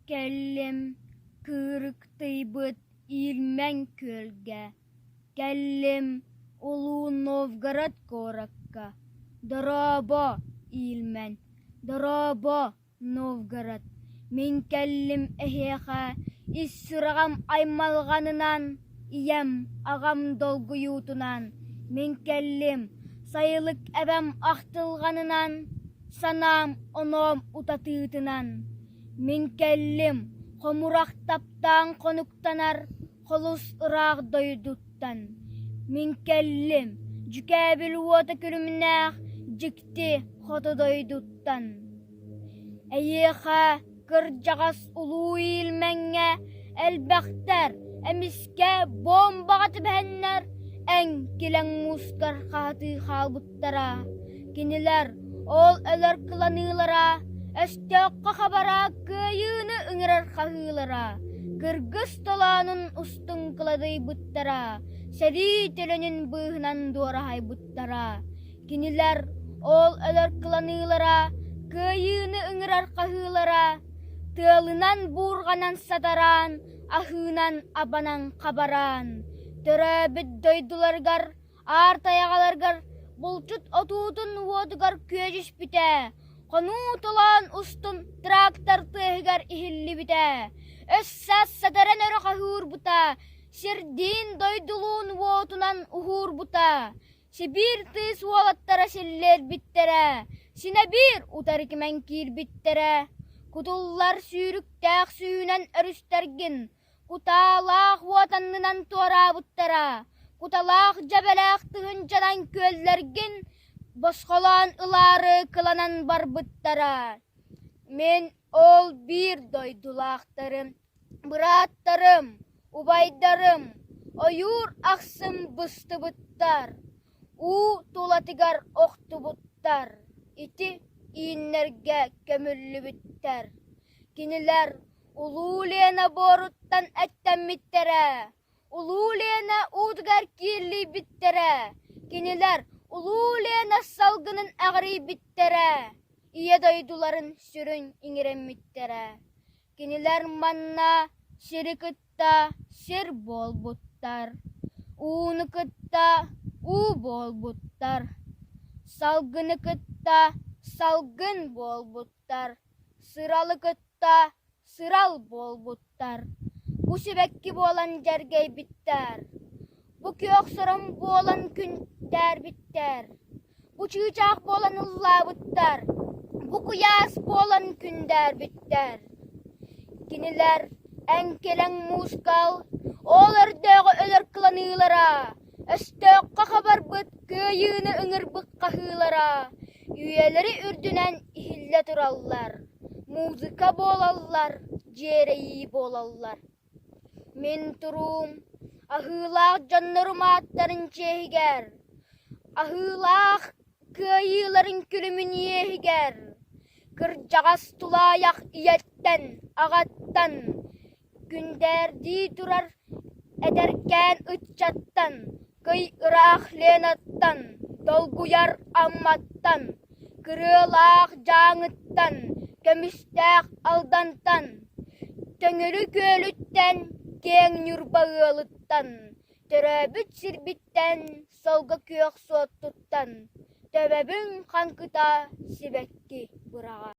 Кэллим кыырыктыйбыт Иирмэҥ күөлгэ, кэллим Улуу Новгород куоракка. Дорообо, Иилмэн, дорообо, Новгород, мин кэллим эһиэхэ ис сүрэҕим аймалҕанынан, ийэм, аҕам долгуйуутунан, мин кэллим сайылык эбэм ахтылҕанынан, санаам оноом утатыытынан. Мин кэллим, хомурах таптаан хонуктанар холус ыраах дойдуттан. Мин кэллим, дьүкээбил уота күлүмнээх дьикти хоту дойдуттан. Эйиэхэ кырдьаҕас улуу иилмэҥҥэ элбэхтэр, эмискэ буомбаҕа түбэһэннэр эн килэҥ муускар хаһытыы хаалбыттара. Кинилэр ол өлөр кыланыылара, өстөөххө хабара кыайыыны ыҥырар хаһыылара, кыргыс толоонун устун кыладыйбыттара, сэрии төлөнүн быыһынан дуораһайбыттара. Кинилэр ол өлөр кыланыылара, кыайыыны ыҥырар хаһыылара, тыалынан буурҕанан сатараан, аһыынан абанан хабараан, төрөөбүт дойдуларыгар Аар тайаҕаларыгар булчут отуутун уотугар күөдьүспүтэ, хонуу тулаан устун трактор тыаһыгар иһиллибитэ, өс-саас сатаран өрө хаһыырбыта, сирдиин-дойдулуун уотунан уһуурбута, Сибиир тыыс уолаттара силлиэрбиттэрэ, синэ биир утары кимэн киирбиттэрэ, кутуллар сүүрүктээх сүүнэн өрүстэргин Кутаалаах уот аннынан туораабыттара, куталаах дьэбэлээх тыһыынчанан күөллэргин босхолоон ылаары кыланан барбыттара. Мин ол биир дойдулаахтарым, бырааттарым, убайдарым ойуур ахсын быстыбыттар, уу тулатыгар охтубуттар, ити ииннэргэ көмүллүбүттэр. Кинилэр Улуу Лена буоруттан эттэммиттэрэ, Улуу Лена уутугар кииллийбиттэрэ, кинилэр Улуу Лена салгынын эҕирийбиттэрэ, Ийэ дойдуларын сүрүн иҥэрэммиттэрэ. Кинилэр манна сири кытта сир буолбуттар, ууну кытта уу буолбуттар, салгыны кытта салгын буолбуттар. Сыралы кытта сырал буолбуттар, бу сибэкки буолан дьэргэйбиттэр, бу күөх сором буолан күндээрбиттэр, бу чыычаах буолан ыллаабыттар, бу куйаас буолан күндээрбиттэр. Кинилэр эҥкилэҥ муускал, ол өрдөөҕү өлөр кыланыылара, өстөөххө хабарбыт кыайыыны ыҥырбыт хаһыылара үйэлэри үрдүнэн иһиллэ тураллар, музыка буолаллар, дьиэрэйии буолаллар. Мин туруум аһыылаах дьоннорум ааттарын чиэһигэр, аһыылаах кыайыыларын күлүмүн иэһигэр, кырдьаҕас тулаайах ийэттэн, аҕаттан, Күндээрдии турар эдэркээн ыччаттан, кый ыраах Ленаттан, долгуйар Амматтан, кырыалаах Дьааҥыттан, көмүстээх Алдантан, Төҥүлү күөлүттэн, киэҥ Ньурба ыалыттан, төрөөбүт сирбиттэн, солго күөх суоттуттан, төбөбүн хаҥкыта сибэкки быраҕа.